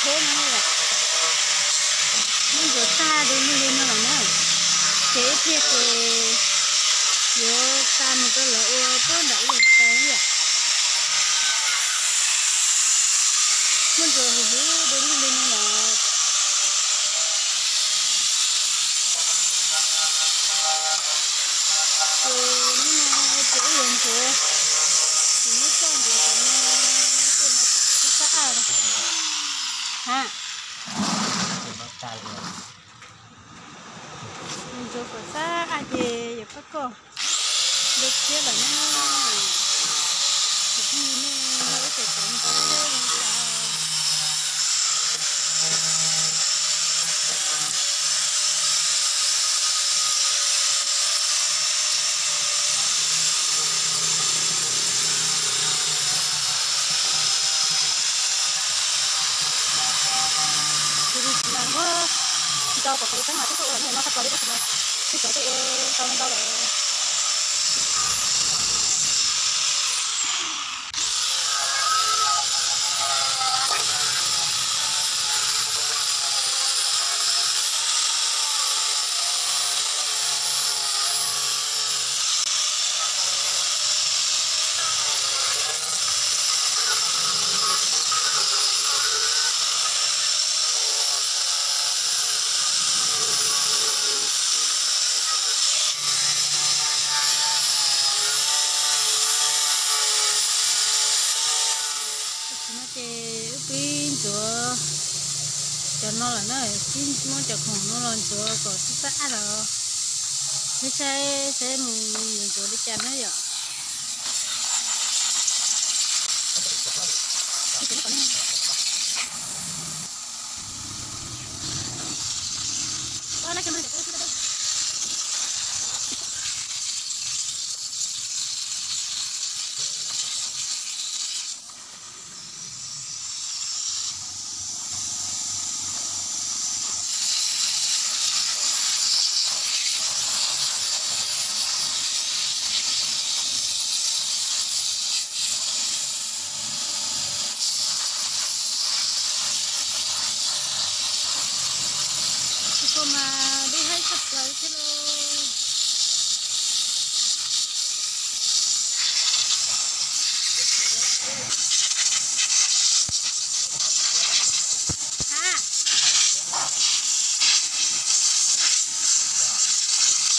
Muab ntxuav tag du lug li no lawm na, ces ib pliag ces yuav xa mus rau lawv ua puag nram ib lub tsev yom. Muab ntxuav huv huv du lug li no lawm. Ces hnub no ces wb yuav ntxuav, ces muab coj ntxuav cov no, cov no tsis sab aj ha. Ntxuav kom sab aj ces yuav pab koj. Ntxuav thiab lawm na. Ces phooj ywg nej ib tsoom ntxuav thiab zoo xav. Ces li tsis mas muab tsis tau kom qhov tseeb mas twb tuaj ua lawm no tshaj plaws li tab sis mas twb cov tej ua tau ntau lawm. Tam sim no ces wb pib ntxuav cov no lawm na, pib muab cov khoom no los ntxuav kom sib sab aj lawm. Peb saib saib mus ntxuav li cas na yom. Tus koj mas dub haib tshaj plaws thiab lauj. Ha,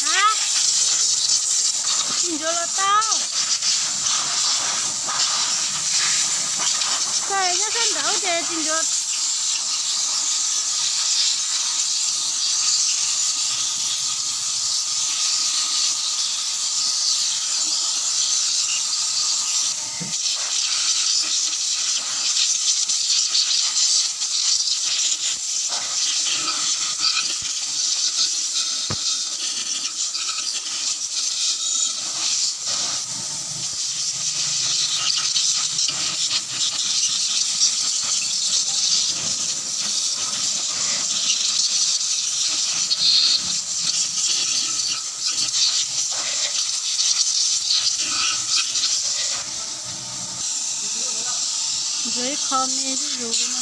ha, tsis ntsuav los tau. Txawm nyob sab nraud ces tsis ntsuav. Ntxuav ib qho me zuj zus li no.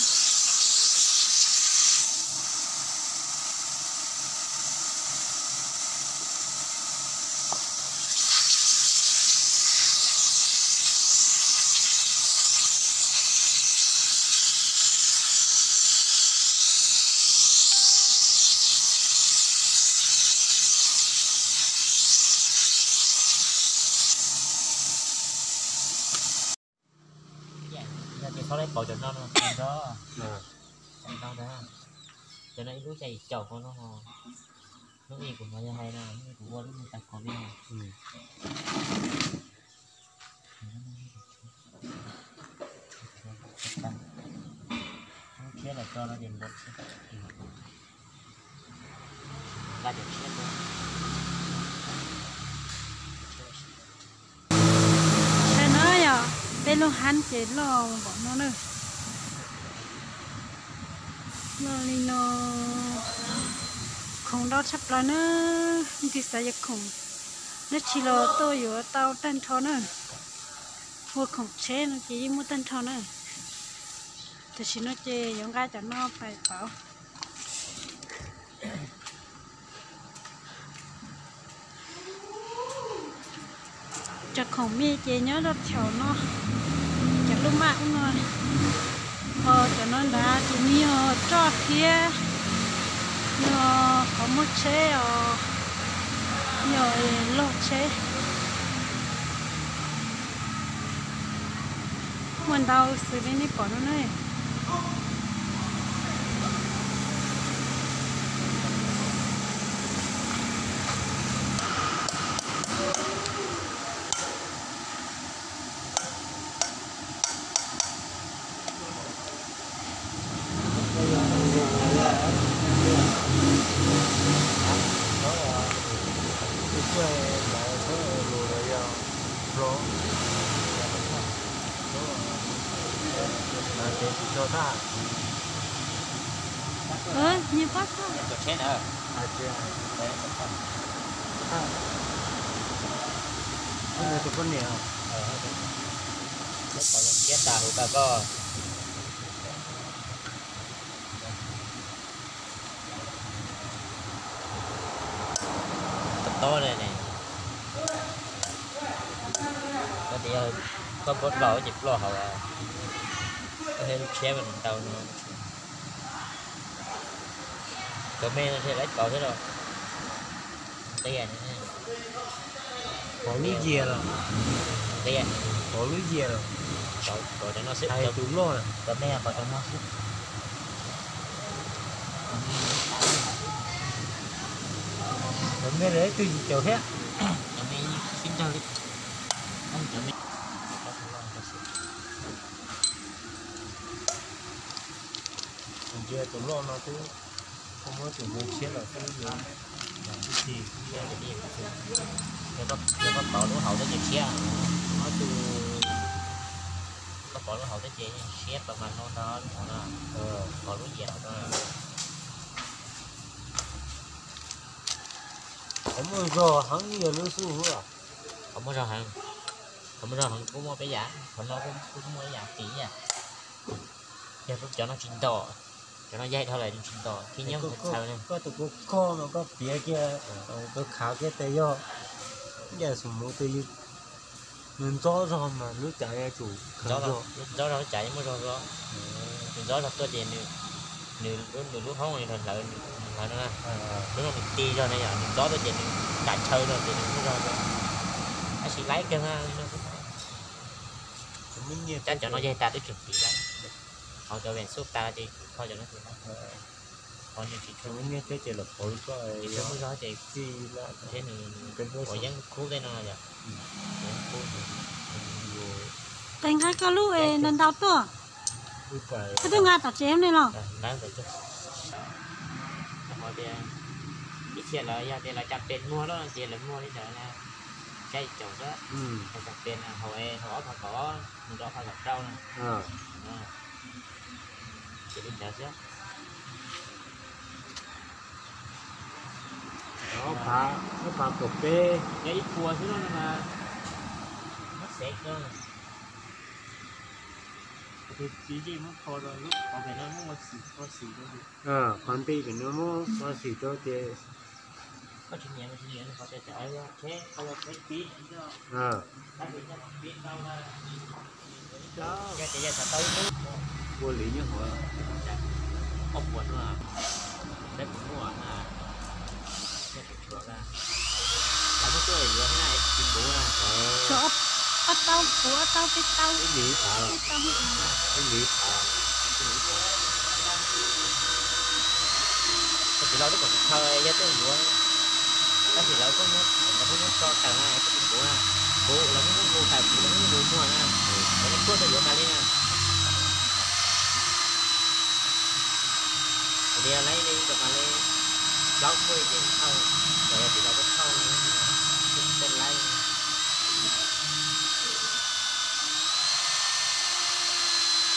Yog tias txhob laib pauv cov no no nrog, cov no ib lub xya yim caum no, lub ib kuv hnov yog hais no, kuv ua lub me tas kom li no. Lub tshiab los tso no ces npau tshiab. Nqa cov tshiab tuaj. Tam no yog peb lub hab ces loj npaum no na. Loj li no, khoom ntau tshaj plaws na, leej twg xav yuav khoom dab tsi los tuaj yuav tau tag nrho na. Ua khoom tsheb no ces yeej muaj tag nrho na. Tam sim no ces yuav nqa cov no pais pauv. Cov khoom me ces nyob rau thaum no, cov lub maj ub no, ho cov no nrad ces nws yog roj thiab, yog qhov muag tsheb os, yog log tsheb. Muaj ntau xws li nej pom no na. Nyias pab txog. Tus poj niam, siab tas hu koj. Tob tob li ne. Koj tias yog koj ploj ces ploj hauv, koj thiaj lub tshiab mas nws ntau no. Cov me no thiaj lawv pauv thiab los. Nqia, pauv lub yias los? Nqia, pauv lub yias los? Pauv cov no xwb, hais tus loj, cov me pauv cov no xwb. Cov me lawv twb yim caum thiab. Cov me sib nrog li. Cov me. Ntsia tus loj no twb muab tus ntawd tshiab los twb yuav. Yog koj pauv lub hauv thiab ces tshiab, muab tus, koj pauv lub hauv thiab ces siab pas mas no no, pauv lub yias no. Qhov muaj zog heev yog lub xub huab. Qhov muaj zog heev, qhov muaj zog heev kuj muaj peb yam, qhov no kuj muaj ib yam, tsis ib yam. Yog cov no tsis nto, cov no yaig dhau lawm nws tsis nto, tib nyob koj tus koj koj no koj piav kiag, koj khav kiag tes yog ib yam xum mus tus nws ntxob zog mas lub cav yuav tsum khav zog. Ntxob zog lub cav yeej muaj zog zog. Nws ntxob zog tuaj ces nws, nws lub hoob nws hlawv, nws hlawv no na. Lub no nws ti zog na, yog nws ntxob tuaj ces nws nram chaw zog ces nws muaj zog zog. Tab sis laib kawg li no xwb. Tab cov no yaig tas twb tseem tiv lawm. Hauv cov vees xub tas ces kho cov no ces no. Qhov nws tsis tshua, tsis tshua muaj zog ces thiab nws ua yeeb khub tej no yom. Qee nqa koj lub es ntau ntau tuaj. Koj twb nqa tom tsev ne los? Tias ib txhia lawv yog tias lawv cam pes muag lawm ces lawv muag li ntawd na, caij caum xwb. Cam pes hauv, hauv ob phav kaum, mus rau ob phav kaum rau na. Ces li ntawd xwb. Ob phav, ob phav kaum peb. Yog ib puas xwb no mas muab xev kawg. Tus txiv yeej muab kho rau lub qhov pem no muab ua xim, ua xim rau. Qhov nti pem no muab ua xim rau ces. Koj tsis nyiam, tsis nyiam qhov tias cov tsheb, qhov tias tsheb pib, tab sis yog pib tau na. Yog tias yog xav tau ib lub ua li nyob hauv, ob puas no, peb puas muaj na, yog tsis tshuav na, lawv muab tuaj yuav na, tsis puv na. Tshuav ob tau puv, ob tau peb tau, ib li phav, ib li phav. Koj txiv laus twb kom tsis khaws, yog twb yuav, tab sis lawv kuj muab, lawv kuj muab tso tawm na, kuj tsis puv na, puv lawv muab muab hu tawm puv lawv muab hu muag na, lawv muab tuaj tuaj yuav tas li na. Kuv tias laib li rau mas li plaub puas ces thauj, kom yog txiv laus tuaj thauj li, tej laib.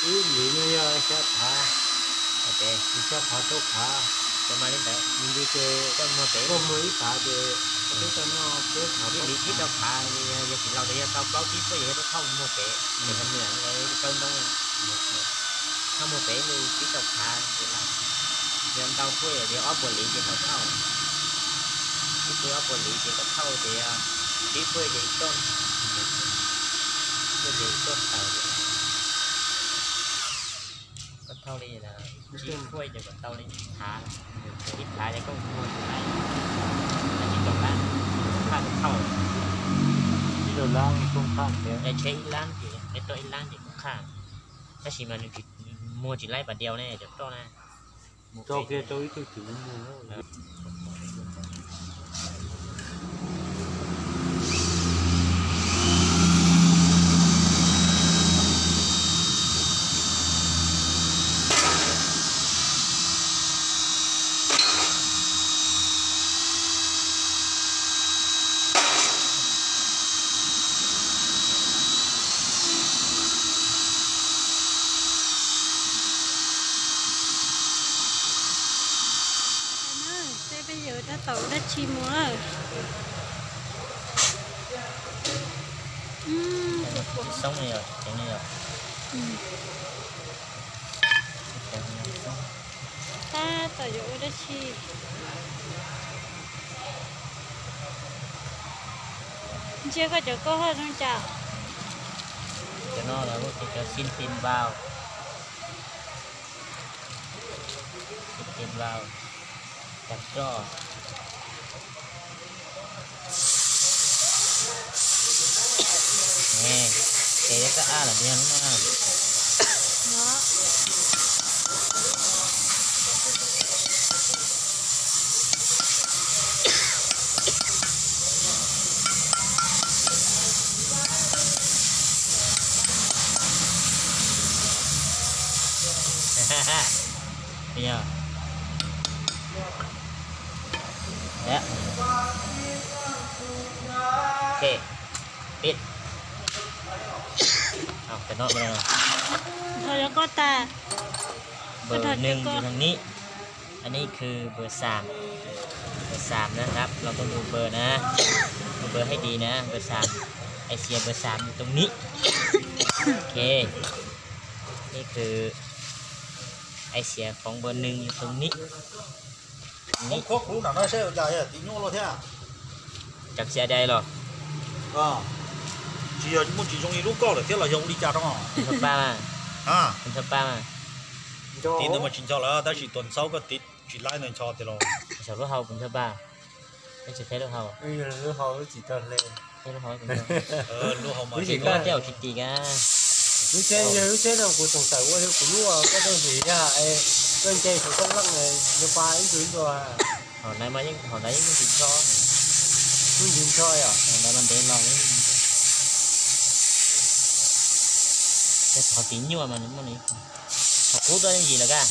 Ib li no yog xya phav, xya phav rau phav, rau mas li ntawd, nws nti ces koj muag pem, koj muag ib phav ces koj twb tau noj peb phav, ib li ib rau phav, yog txiv laus tias yog tau plaub tsib puas yog yog tuaj thauj muag pem, ces koj niam kaw ntoo. Thauj mus pem ib lub tib tau phav, yog ntau fuj yog ob puas liv ces tau thauj. Ib puas ob puas liv ces tau thauj ces, ib puas ces ib toj, ib puas ces ib toj taws. Koj thauj li tsib fuj ces kom tau li ib phav, ib phav ces koj muag tsis laib, tab sis rau lab, koj thauj, ib rau lab koj qhaj, yog tsheb ib lab ces, tsheb tuaj ib lab ces koj qhaj, tab sis mas nws tsis, muag tsis laib pas diau ne cov roj na. Rau kiag rau ib tug twg muag. Seb peb yuav rab taus dab tsi mus na. Tab tom yuav ua dab tsi? Ntsia koj cov koj haj zoo cas? Cov no los cov xim tim vau, xim tim vau, cov roj. Ces koj ab los tiag lub no na. Thov yuav koj tas. Ber neeg yog tog ni. Anib khw ber xam, ber xam na, lawv tuaj mus ber na, mus ber hais tias na ber xam, ai xiav ber xam yog tog ni. Ok, ni khw ai xiav foov ber neeg yog tog ni. Cov xia dai los, tsis yog muaj tsis zoo li lub koj lawm thiab los yog ua li cas rau? Pab, pab, tiv ntawd mas tsis ncho lawm tab sis tuas ntxaub koj tiv tsis laib ntawd ncho tiag los. Saum lub hau puas ncho pab? Peb tsis qheb lub hau. Lub hau tsis tau hle. Lub hau mas tsis tim ka. Lub tsheb, lub tsheb no kuv txoom tawm ua li kuv lub, koj tau sim yog koj nce saum koj leej yuav pa ib tug ib ntua. Hom ntawd mas yeej, hom ntawd yeej muaj ntsis ncho, muaj ntsis ncho yom, hom ntawd mas ntev los. Qhov tim nyuaj mas nws muaj li, qhov kub tuaj yooj yim lawm kaj.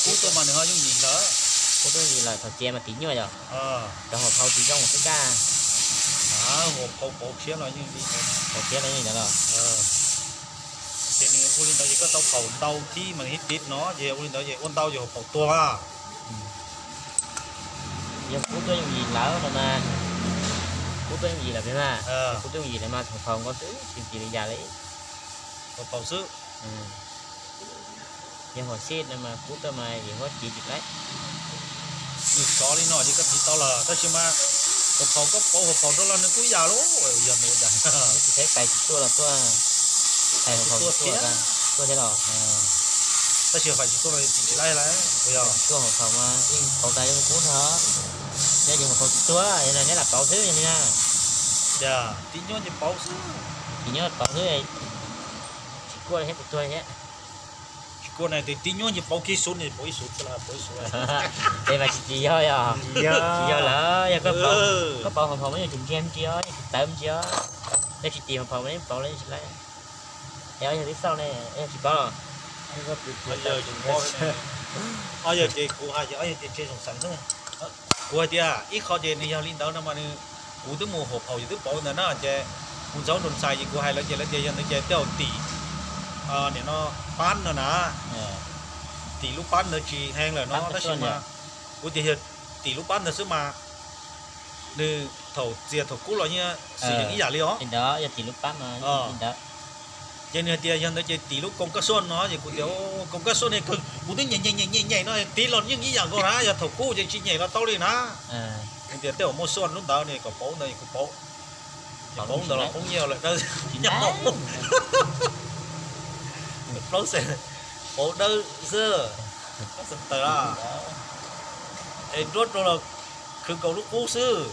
Kub tuaj mas nws ho yooj yim lawm. Kub tuaj yooj yim lawm, qhov txiav mas tim nyuaj yom. Cov hauv phau tsis zoo xwb kaj. Hauv phau pauv tshiab no yooj yim, pauv tshiab no yooj yim lawm los. Ces nws ua li ntawd ces koj tau phau ntau thib mas nws thiaj tiv no, ces ua li ntawd ces ua ntau ces hauv phau tuag mas. Yog kub tuaj yooj yim lawm no mas, kub tuaj yooj yim lawm peb mas, kub tuaj yooj yim lawm mas hauv phau nkaus xwb tsis tiv li yam li. Hauv phau xwb. Yog hauv xij no mas kub tuaj mas yim huab tiv tsis laib. Nws sov li no ces koj tiv tau lawm tab sis mas hauv phau koj pauv hauv phau rau los nws kuj yam lawm, yog nws yam. Tsis pais tsis tuaj los tuaj, pais hauv phau tuaj, tuaj thiab los. Tab sis hais tsis tuaj los tiv tsis laib lawm, yog tuaj hauv phau mas yeej pauv tas yeej kub ntag. Nyob ces hauv phau tsis tuaj, neb lam pauv xwb yog li na. Tim nyuaj ces pauv xwb. Tim nyuaj pauv xwb, tsis kuaj li thiab tsis tuag li thiab. Tsis kuaj na, tiv nyuaj ces pauv kiag ib xub, pauv ib xub, pauv ib xub. Es mas tsis tsis yog yog, tsis yog lawm, yog koj pauv hauv phau mas yeej tsis ntsia ntsia, yeej tsis tawv ntsia. Yog tsis tim hauv phau mas yeej pauv li tsis laib. Es ob yawg twb xauj ne, yog tsis paub los? Ob yawg ces kuv hais ces ob yawg ces tseg xoom xeev xwb. Kuv hais tias ib qho ces nws yog li ntawd no mas nws, kuv twb mus hauv phau yus twb pauv ntawd na ces kuv ntxhais rau ntxhais ces kuv hais lawv ces lawv tias yog ntawd ces tej zaum tim, nim no pab no na, tim lub pab ntawd tsis heev lawm no tab sis mas kuv tias yog tim lub pab ntawd xwb mas nws thaum txias thaum kub los yeej xwm yeem ib yam li os. Li ntawd yog tim lub pab mas li ntawd. Ces nws hais tias yog ntawd ces tiv lub koos kaj xuaj no, ces kuv tias koos kaj xuaj ne kawg, kuv twb nyem nyem nyem nyem no tiv los yeej ib yam nkaus na, yog thaum kub ces tsis nyem los tau li na. Nws tias tej uas muaj xuaj lub ntawd ne kom pauv ntawd, kuv pauv, pauv ntawd los poob nyiaj lawm dawb. Plaub xees, pauv dawb xwb, xees tawm la. Es nruab rau los khwv kaum lub qub xwb.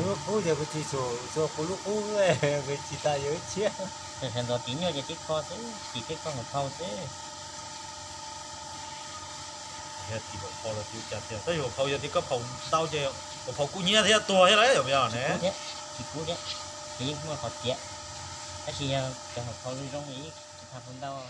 Lub qub ces kuv tsis xum, xua kuv lub qub, tsis tas yog ib tshiab. Sawv ntxov tiv nyuaj ces tib kho xwb, tiv tib kho hauv phau xwb. Tiv hauv phau los tiv cas tiag, tab sis hauv phau yog tias koj phaum ntau ces hauv phau kub hnyiab thiab tuag thiab lawm yom ne. Tsis kub thiab, ces yeej muaj qhov txiav, tab sis yog cov hauv phau zoo zoo ces yeej tsis tas hauv ntau.